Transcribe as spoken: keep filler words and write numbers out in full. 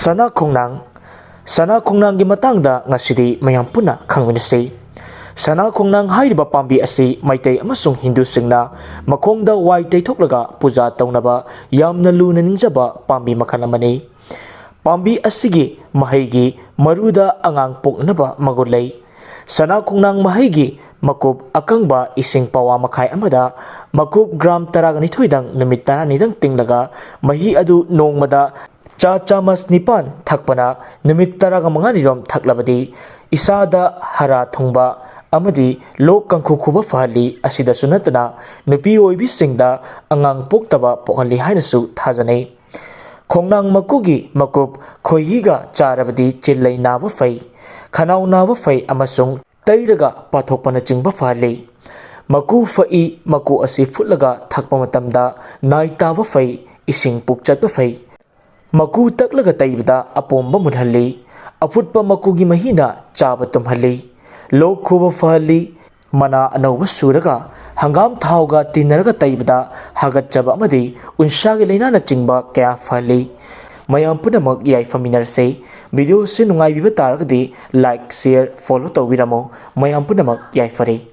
ꯁꯅꯥ ꯈꯣꯡꯅꯥꯡ꯫ ꯁꯅꯥ ꯈꯣꯡꯅꯥꯡꯒꯤ ꯃꯇꯥꯡꯗ ꯉꯁꯤꯗꯤ ꯃꯌꯥꯝ ꯄꯨꯟꯅ ꯈꯪꯃꯤꯟꯅꯁꯤ꯫ ꯁꯅꯥ ꯈꯣꯡꯅꯥꯡ ꯍꯥꯏꯔꯤꯕ ꯄꯥꯝꯕꯤ ꯑꯁꯤ ꯃꯩꯇꯩ ꯑꯃꯁꯨꯡ ꯍꯤꯟꯗꯨꯁꯤꯡꯅ ꯃꯈꯣꯡꯗ ꯋꯥꯏ ꯇꯩꯊꯣꯛꯂꯒ ꯄꯨꯖꯥ ꯇꯧꯅꯕ ꯌꯥꯝꯅ ꯂꯨꯅ ꯅꯤꯡꯖꯕ ꯄꯥꯝꯕꯤ ꯃꯈꯜ ꯑꯃꯅꯤ꯫ ꯄꯥꯝꯕꯤ ꯑꯁꯤꯒꯤ ꯃꯍꯩꯒꯤ ꯃꯔꯨꯗ ꯑꯉꯥꯡ ꯄꯣꯛꯅꯅꯕ ꯃꯒꯨꯟ ꯂꯩ꯫ ꯁꯅꯥ ꯈꯣꯡꯅꯥꯡ ꯃꯍꯩꯒꯤ ꯃꯀꯨꯞ ꯑꯀꯪꯕ ꯏꯁꯤꯡ ꯄꯋꯥ ꯃꯈꯥꯏ ꯑꯃꯗ ꯃꯀꯨꯞ ꯒ꯭ꯔꯥꯝ ꯇꯔꯥꯅꯤꯊꯣꯏꯗꯪ ꯅꯨꯃꯤꯠ ꯇꯔꯥꯅꯤꯗꯪ ꯇꯤꯡꯂꯒ ꯃꯍꯤ ꯑꯗꯨ ꯅꯣꯡꯃꯗ ꯆꯥ ꯆꯥꯃꯁ ꯅꯤꯄꯥꯟ ꯊꯛꯄꯅ ꯅꯨꯃꯤꯠ ꯇꯔꯥꯒ ꯃꯉꯥꯅꯤꯔꯣꯝ ꯊꯛꯂꯕꯗꯤ ꯏꯁꯥꯗ ꯍꯥꯔ ꯊꯨꯡꯕ ꯑꯃꯗꯤ ꯂꯣꯛ ꯀꯥꯡꯈꯨ ꯈꯨꯕ ꯐꯍꯜꯂꯤ꯫ ꯑꯁꯤꯗꯁꯨ ꯅꯠꯇꯅ ꯅꯨꯄꯤ ꯑꯣꯏꯕꯤꯁꯤꯡꯗ ꯑꯉꯥꯡ ꯄꯣꯛꯇꯕ ꯄꯣꯛꯍꯜꯂꯤ ꯍꯥꯏꯅꯁꯨ ꯊꯥꯖꯅꯩ꯫ ꯈꯣꯡꯅꯥꯡ ꯃꯀꯨꯒꯤ ꯃꯀꯨꯞ ꯈꯣꯏꯍꯤꯒ ꯆꯥꯔꯕꯗꯤ ꯆꯤꯜꯂꯩ ꯅꯥꯕ ꯐꯩ, ꯈꯅꯥꯎ ꯅꯥꯕ ꯐꯩ ꯑꯃꯁꯨꯡ ꯇꯩꯔꯒ ꯄꯥꯊꯣꯛꯄꯅꯆꯤꯡꯕ ꯐꯍꯜꯂꯤ꯫ ꯃꯀꯨ ꯐꯛꯏ ꯃꯀꯨ ꯑꯁꯤ ꯐꯨꯠꯂꯒ ꯊꯛꯄ ꯃꯇꯝꯗ ꯅꯥꯏ ꯇꯥꯕ ꯐꯩ, ꯏꯁꯤꯡ ꯄꯨꯛ ꯆꯠꯄ ꯐꯩ꯫ ꯃꯀꯨ ꯇꯛꯂꯒ ꯇꯩꯕꯗ ꯑꯄꯣꯝꯕ ꯃꯨꯜꯍꯜꯂꯤ꯫ ꯑꯐꯨꯠꯄ ꯃꯀꯨꯒꯤ ꯃꯍꯤꯅ ꯆꯥꯕ ꯇꯨꯝꯍꯜꯂꯤ꯫ ꯂꯣꯛ ꯈꯨꯕ ꯐꯍꯜꯂꯤ꯫ ꯃꯅꯥ ꯑꯅꯧꯕ ꯁꯨꯔꯒ ꯍꯪꯒꯥꯝ ꯊꯥꯎꯒ ꯇꯤꯟꯅꯔꯒ ꯇꯩꯕꯗ ꯍꯥꯒꯠꯆꯕ ꯑꯃꯗꯤ ꯎꯟꯁꯥꯒꯤ ꯂꯥꯏꯅꯥꯅꯆꯤꯡꯕ ꯀꯌꯥ ꯐꯍꯜꯂꯤ꯫ ꯃꯌꯥꯝ ꯄꯨꯝꯅꯃꯛ ꯌꯥꯏꯐꯃꯤꯟꯅꯔꯁꯦ꯫ ꯚꯤꯗꯤꯑꯣꯁꯤ ꯅꯨꯡꯉꯥꯏꯕꯤꯕ ꯇꯥꯔꯒꯗꯤ like, share, follow ꯇꯧꯕꯤꯔꯝꯃꯨ꯫ ꯃꯌꯥꯝ ꯄꯨꯝꯅꯃꯛ ꯌꯥꯏꯐꯔꯦ꯫